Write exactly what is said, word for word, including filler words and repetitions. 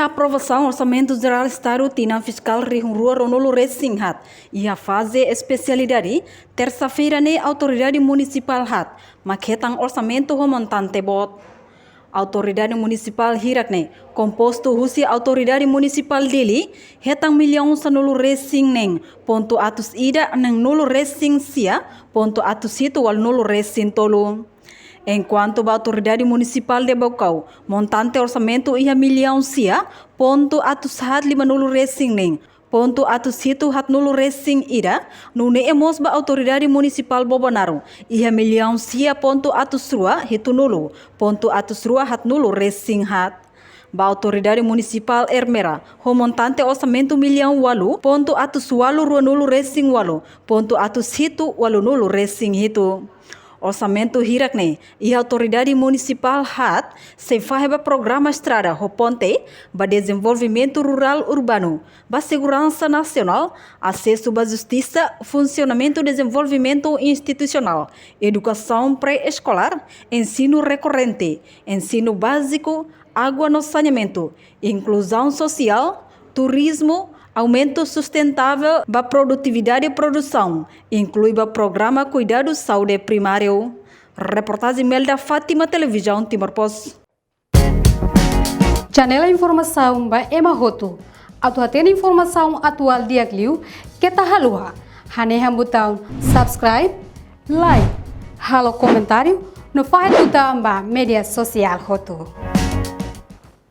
Aprovasaun Orsamentu Jerál Estadu tinan fiskál rihun rua ruanulu resin haat iha faze espesialidade, tersa-feira ne'e Autoridade Munisipál haat mak hetan orsamentu ho montante boot. Autoridade Munisipál hirak ne'e kompostu husi Autoridade Munisipál Dili, hetan millaun sanulu resin neen pontu atus ida neenulu resin sia pontu atus hitu ualunulu resin tolu. Enkuantu ba Autoridade Munisipál de Baucau, montante orsamentu iha millaun sia pontu atus haat limanulu resin neen pontu atus hitu haatnulu resin ida, nune'e mós ba Autoridade Munisipál Bobonaro iha millaun sia pontu atus rua hitunulu pontu atus rua haatnulu resin haat. Ba Autoridade Munisipál Ermera, ho montante orsamentu millaun ualu pontu atus ualu ruanulu resin ualu pontu atus hitu ualunulu resin hitu. Orsamentu hirak ne'e iha Autoridade Munisipál haat sei fahe ba programa estrada ho ponte, ba dezenvolvimentu rurál urbanu, ba seguransa nasionál, asesu ba justisa, funsionamentu dezenvolvimentu institusionál, edukasaun pré-eskolár, ensinu rekorrente, ensinu báziku, água no saneamentu, inkluzaun sosiál, turizmu, aumentu sustentavel ba produtividade produsaun, inklui ba programa kuidadu saúde primáriu. Reportajen Melda Fátima, Televizaun Timor Post. Janela informasaun ba ema hotu. Atu hatene informasaun atuál di'ak liu, keta haluha hanehan butaun subscribe, like, halo komentáriu no fahe tutan ba média sosiál hotu.